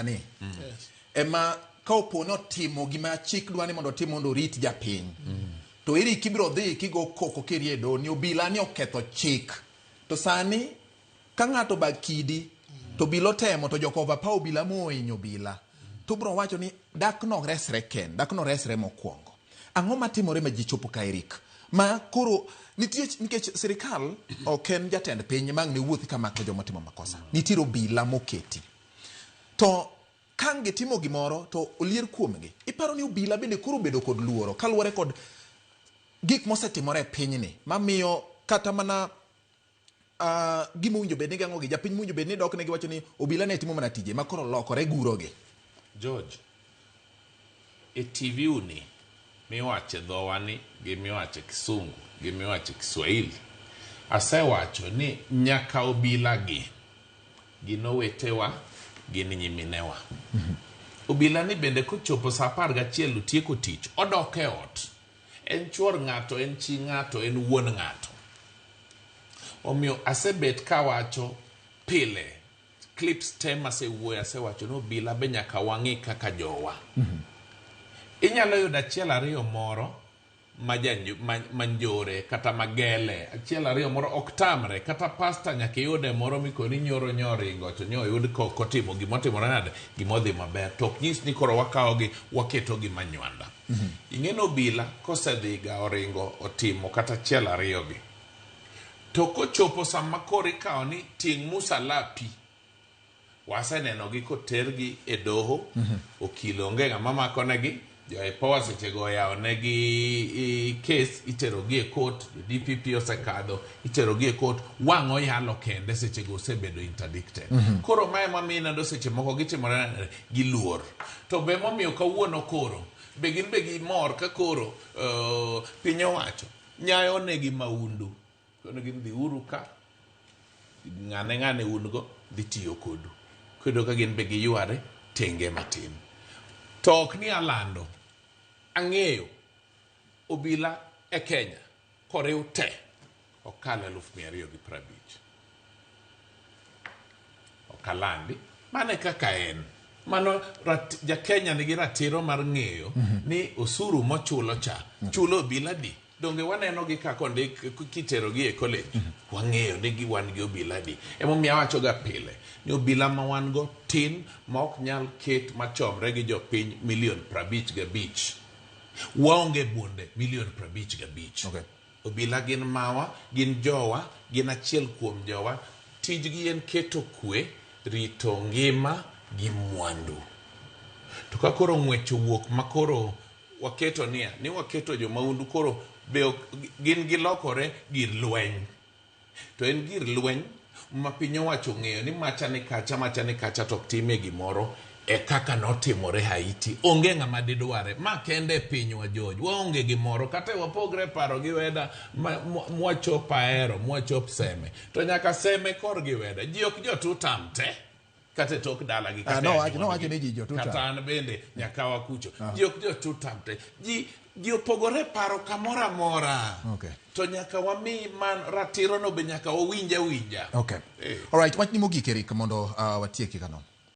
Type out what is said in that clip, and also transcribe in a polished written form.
Ni ema ka opo ni otimo gima chik dwa ni mondo otim mondo orit japiny, to eri kibiro dhi kigo koko kiriedo ni obila ni oketho chik. To sani ka ng'ato ba kidi to obila otemo to jok overpower obila mohinyo obila, to bro wacho ni dak no resre ken dak no resre mokwongo. Ang'o matimore ma ji chopo ka, Eric, ma koro nitie? Nikech sirikal ok en jatend piny ma ang' ne wuothi kamako joma otimo makosa, nitiere obila moketi, to ka ang' gitimo gimoro to olier kuomgi. Iparo ni obila bende koro obedo kod luoro kaluwore kod gik mosetimore e pinyni, mamiyo kata mana gima owinjo bed ni geng'o gi japiny mowinjo bed ni dok ne giwacho ni obila ne timo mana tije ma koro lokore gurogi? George, e TV uni miwache dhowa ni gi miwache Kisungu gi miwache Kiswahili, asewacho ni nyaka obila gi gin owetewa, gin nyiminewa. Obila ni bende kochopo saa 11 otieko tich, odok e ot. En chuor ng'ato, en chi ng'ato, en wuon ng'ato. Omiyo asebet kawacho pile, clips te masewuoyo asewacho ni obila be nyaka wang'i kaka jowa. Inyalo yudo achiel ariyo moro ma manjore kata magele, achiel ariyo moro ok tamre, kata pasta nyaka iyude moro mikoni nyoro nyoringo to nyoyud kotimo gimotimore nade, gimodhi maber, to ok nyis ni koro wakawogi waketogi manywanda. Ing'e ni obila kosedhiga oringo otimo kata achiel ariyo gi, to kochopo sama koro ikawo ni ting' musalapi, wasenenogi kotergi e doho. Okil onge ng'ama makonegi, jo IPOA sechego oyawo negi kes, iterogi e court, jo DPP osekadho, iterogi e court, wang' oyalo kende sechego osebedo interdicted. Koro mae mamiyo ineno seche moko gitimore nade, giluor. To be momiyo kawuono koro be gin be gimor ka koro piny owacho nyayo negi maundu kono gin dhiuru ka ng'ane ng'ane un go dhi tiyo kodu kendo ka gin be giyware tenge matin. To ok ni alando, ang'eyo obila e Kenya koriw te ok kal 250,000. Ok alandi, mano e kaka en. Mano ja Kenya nigi ratiro mar ng'eyo ni osuru mochulo cha chulo obila di. Donge waneno gi kaka ondik kiterogi e college? Wang'eyo ni gi wan gi obila di. Emomiyo awacho ga pile ni obila ma wan go tin ma ok nyal ket machomre gi jopiny milion 55. Waonge bunde milion 55. Obila gin mawa, gin jowa, gin achiel kuom jowa. Tijgi en keto kwe, rito ngima gi mwandu. To ka koro ng'wech owuok ma koro waketo niya, ni waketo jo maundu koro be ok, gin gilokore gir lweny. To en gir lweny ma piny owacho ong'eyo ni macha ni kacha, macha ni kacha to ok timie gimoro e kaka notimore Haiti. Onge ng'ama didware. Ma kende e pinywa George. Waonge gimoro. Kata e wapogre paro gi weda mwachop Ahero, mwachop Seme. To nyaka Seme korgi weda. Ji ok jo tutam te. Kata e tok dalagi, kata e nowacho anyuondgi. Nowacho ni ji jo tutam. Kata an bende nyakawa kucho. Ji ok jo tutam te. Ji opogore paro kamoro amora. To nyaka wami man ratiro no be nyaka wawinj awinja. Alright, wachni mogik, Eric, mondo watieki kano.